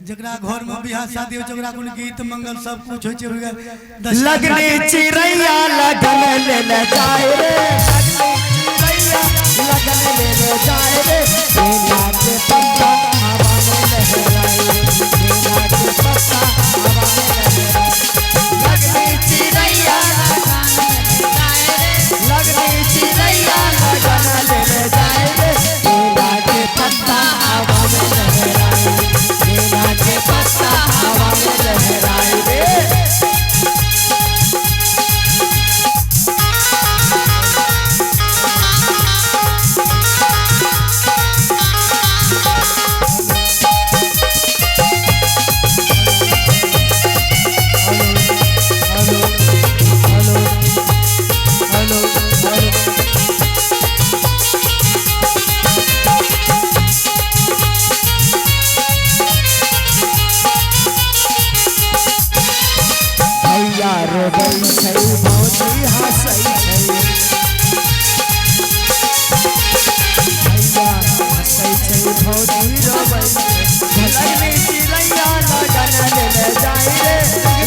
जकरा घर में बियाह शादी होइ छै, ओकरा कोनो गीत मंगल सब कुछ होइ छै। ओकरा दस लगनी चिड़ैया लगन ले जाए रे, लगनी चिड़ैया लगन ले जाए रे, बेला के पत्ता हवा में लहराए रे, बेला के पत्ता हवा में लहराए। लगनी चिड़ैया, लगनी चिड़ैया लगन ले जाए रे, बेला के पत्ता हवा में लहराए रे, बेला के पत्ता हवा में लहराए रे। Hello hello hello hello. भैया रोबै छै, भौजी हँसै छै, भैया हँसै छै, भौजी रोबै छै। लगनी चिड़ैया लगन ले जाइ रे,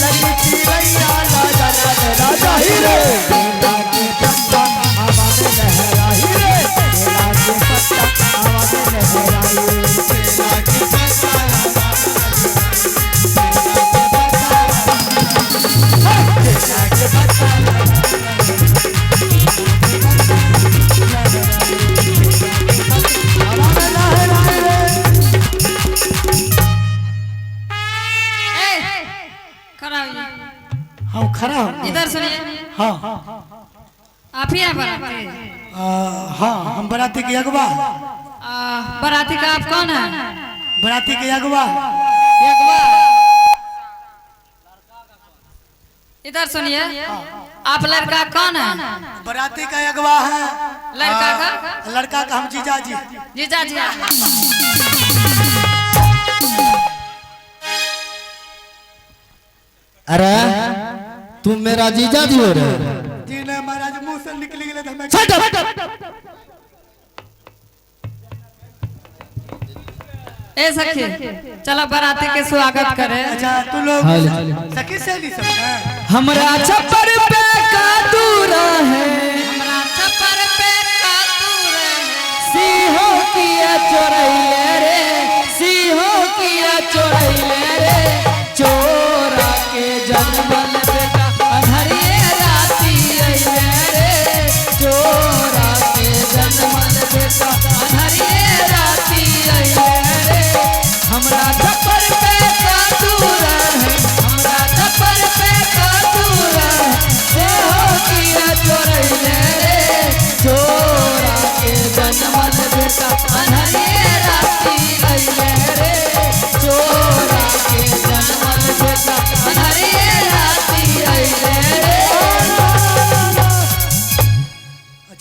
लगनी चिड़ैया लगन ले जाइ रे, बेला के पत्ता हवा में लहराई रे, बेला के पत्ता हवा में लहराई रे। हवा में लहराई रे। ए, खड़ा होइए। हम खड़ा हूँ। इधर सुनिए। हाँ। आप ही हैं बराती? हाँ, हम बराती के अगवा। बराती का आप कौन है? बराती के अगवा। इधर सुनिए, आप लड़का कौन है? बराती का अगवा है। लड़का का? लड़का का हम जीजा जी। जीजा जी। अरे तुम मेरा जीजा जी हो रहे हो? जी नहीं महाराज, मुंह से निकली गेलै तऽ हमे Shut up! ए सखी, चलो बराती के स्वागत करे। अच्छा तू लोग हाँ जी। सखी सहेली सब हैं? हमरा छप्पर पे का दूरा है, हमरा छप्पर पे का दूर है, सिंहो किया चोरैले रे, सिंहो किया चोरैले रे, चोरा के जन्मल बेटा अन्हरिये राती अइले रे, चोरा के जन्मल बेटा अन्हरिये राती अइले रे। हमरा छप्पर पे का दूरा है, हमरा छप्पर पे का दूरा है, सिंहो किया चोरैले रे, चोरा के जन्मल बेटा अन्हरिये राती अइले रे, चोरा के जन्मल बेटा अन्हरिये राती अइले रे।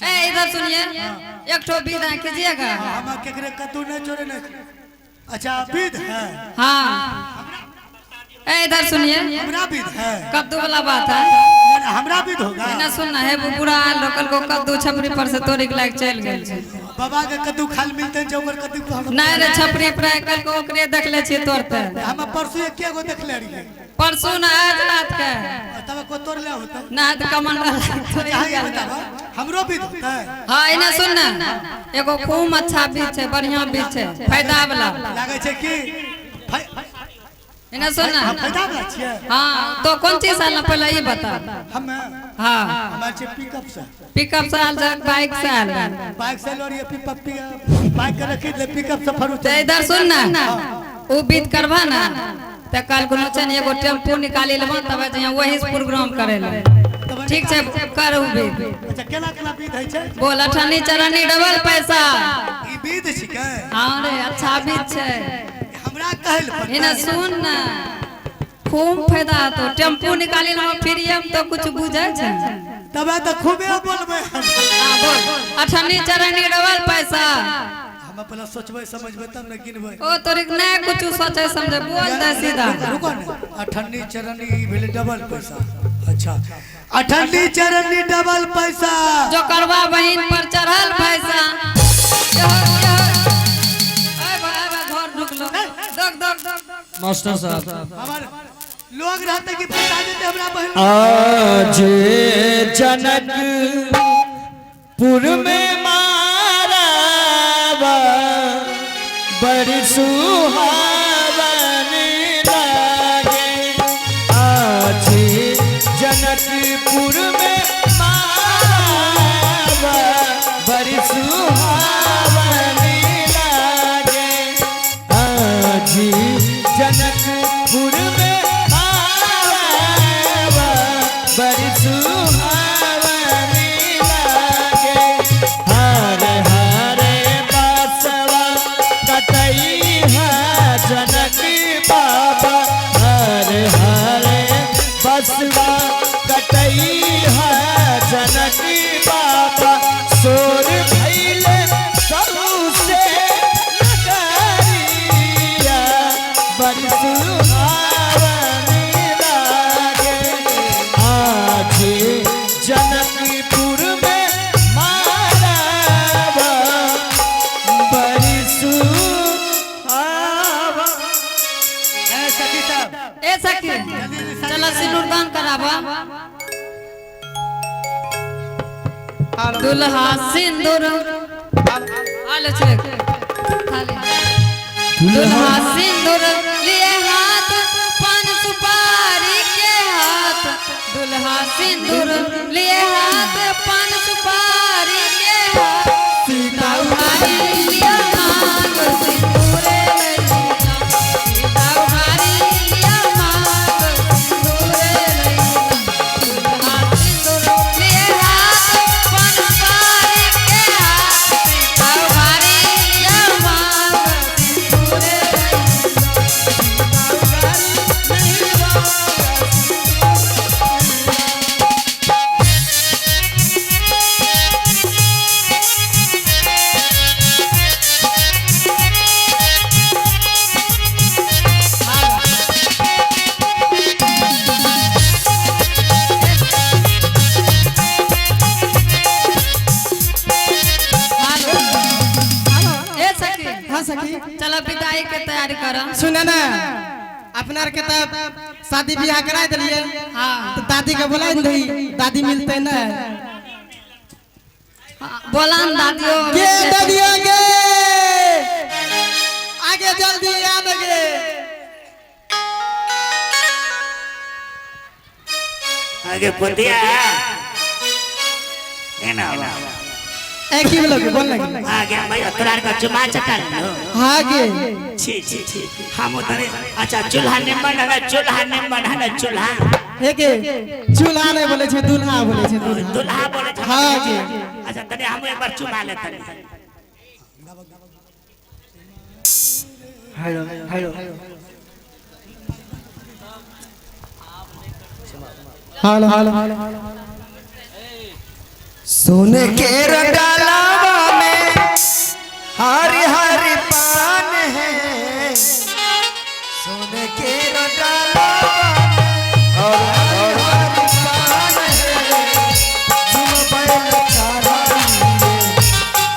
ए इधर सुनिए, एक ठो विदा कीजिएगा। हम केकरे कद्दू नहीं चोरे नहीं। अच्छा विध है? हाँ। ए इधर सुनिए, हमरा विध है? कद्दू वाला बात है। नहीं, हमरा विध होगा। ना सुनना है, वो बुढ़ा लोकल को कद्दू छपरी पर से तोड़ी के लाके चल गेल छै। बाबा के कद्दू खाल मिलते छै, ओकर कद्दू खाल। नहीं रे, छपरी पर कल को ओकरे देख ले छियै तोड़ते। हम परसों एके गो देखले रहियै। परसों ना, आज रात के। तब को तोड़ ले होता। ना तो कमंडल तोड़ि अच्छा ये गेल। बताबा, हमरो विध होता है? हाँ, एने सुन ना, एगो खूब अच्छा बीज छै, बढ़िया बीज छै, फायदा वाला। लागै छै कि एने सुन ना। हम फायदा वाला छियै। हाँ, तो कौन चीज आयल पहले ई बता। हम हाँ। हमारे छै पिकअप से। पिकअप से आयल छै, बाइक से आयल? बाइक से लो रहियै, पिकअप बाइक के रखी ले, पिकअप से फरू। तो इधर सुन ना, उ बीत करबा ना तऽ काल्हि कोनो छै ने एगो टेम्पू निकाली लेबो, तब जइहे वही से प्रोग्राम करे ले। ठीक छै, कर उ बीत। अच्छा, केना केना विध होइ छै? बोल, अठन्नी चरन्नी डबल पैसा। ई विध छिकै? हाँ रे, अच्छा बीत छै। हमरा कहै लए पड़तै? एने सुन ना, खूब फायदा होतो, टेम्पू निकाली लेबो फ्री हम तो कुछ बुझै छै। तबे तऽ खूबे बोलबै हम। हाँ बोल, अठन्नी चरन्नी डबल पैसा। हम पहले सोचबै समझबै तब ने गिनबै। ओ तोरी नहि कुछ सोचे समझे, बोल दे सीधा। रुको ने, अठन्नी चरन्नी ई भेलै डबल पैसा। अच्छा, अठन्नी चरन्नी डबल पैसा। जो करवा बहिन पर चढ़ल पैसा। यहो, यहो। ऐ भाई, ऐ भाई, घर ढुकलो। दग, दग, दग। मास्टर साहब हमार लोग रहते कि पैसा देते हमरा बहन। आज जनकपुर में मारावा बड़ी सुहावन लागे। आज जनकपुर में मारावा बड़ी सुहावन लागे। आज जनकपुर में मारावा बड़ी सुहावन लागे। हरे हरे बासवा कटई है जनक बाबा। हरे हरे बसवा कटई है जनक बाबा। सोर भैले सबसे नगरिया बड़ी सुहावन लागे। आज जनकपुर में मारावा बड़ी सुहावा। ए सखी साहब। ए सखी, चलो सिंदूर दान कराबा। दुल्हा सिंदूर आलो छे थाली। दुल्हा सिंदूर लिए हाथ, पान सुपारी के हाथ। दुल्हा सिंदूर लिए हाथ, पान सुपारी के हाथ। सीता उठाई लिया मांग सिंदूरे लैला। सीता उठाई लिया मांग सिंदूरे लैला। दुल्हा सिंदूर लिए हाथ, पान सुपारी के हाथ। सीता उठाई लिया मांग सिंदूरे लैला। ए सखी। हाँ सखी। चलो विदाई के तैयारी कर। सुने ना, अपना के तब शादी ब्याह करा दिलिए। हाँ। तो दादी के बोला नहीं, दादी मिलते ना। बोला न दादियो। के दादी आगे आगे जल्दी आ लगे। आगे पुतिया एना बा। ए की बोलो बोल लगे। आगे भाई तोरा का चुमा चटा लो। हाँ के। छी छी छी, हम उधर अच्छा चूल्हा निमन है, चूल्हा निमन है, चूल्हा। हे के चूल्हा नहीं बोले छे, दूल्हा बोले छे, दूल्हा। दुल्हा बोले छे। हाँ के। अच्छा तने हम एक बार चुमा ले तने। Hello hello. Hello hello. सोने के रंगालावा में हरी हरी पान है। सोने के रंगालावा में हरी हरी पान है। तुम बैल चारा लिए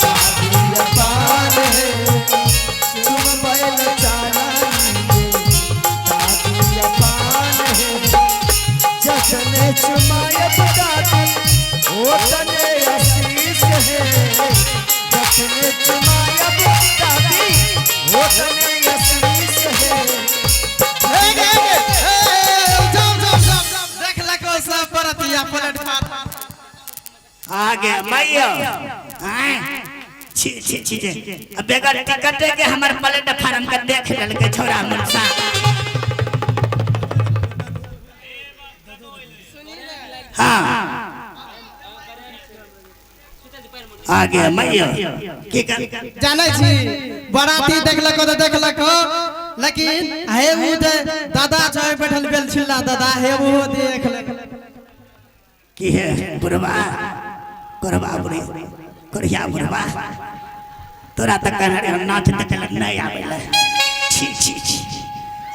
दादी पान है। तुम बैल चारा लिए दादी पान है। जतने चुमायब दादी ओ तने आशीष है। जतने चुमायब दादी ओ तने आशीष है। ए के ए के, ए जाओ जाओ जाओ, देख लको सब बरतिया प्लेटफार्म। आगे मैयो हैं छी छी छी छी। अब बेगर टिकट के हमर प्लेटफार्म के देख लेलके छोरा मुनसा। हाँ आगे मैयो की कर जानै छी बराती देखलको तऽ देखलको, लेकिन हे उ जे दादा छै बैठल बेल छिल्ला दादा, हे वो देखलक। की है बुढ़वा करवा बुढ़ी करिया बुढ़वा तोरा तक नाच देखल नहीं आवेला। छी छी छी,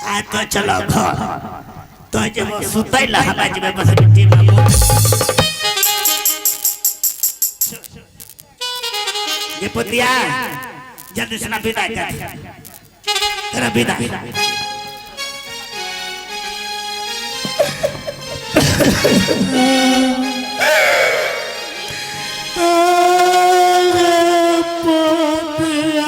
आ तो चलो घर तो जब सुतै ला हमरा जेबे बस मिट्टी में मुँह। ये पुतिया जल्दी से ना विदा कर, तेरा विदा। अरे पोतिया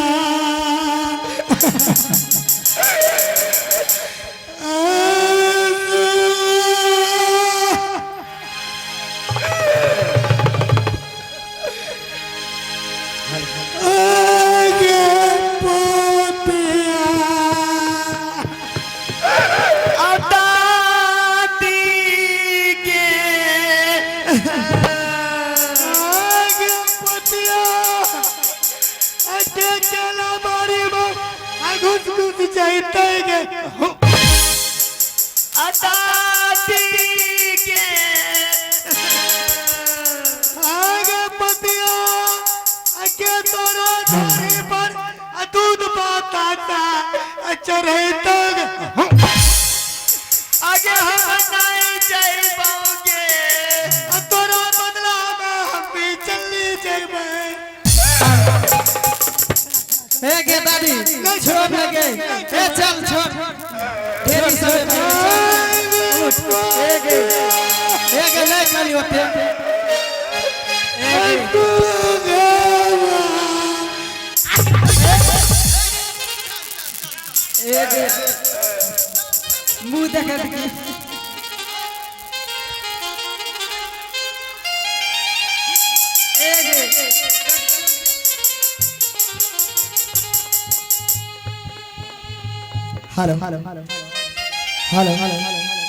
आगे पोतिया आगे पोतिया अटे चला बारी में आ घुस घुस जाते गे आगे पतिया अके तोरा धरी पर आ दूध पाता आ चढ़े तक आगे हम नहीं जाइबोगे आ तोरा बदला में हम भी चली जेबै ए गे दादी छोड़ न गे ए चल छोड़ ढेरी समय ए गे ए गे नहीं करी होते ए गे मुंह देखे देखी हेलो हेलो हेलो हेलो।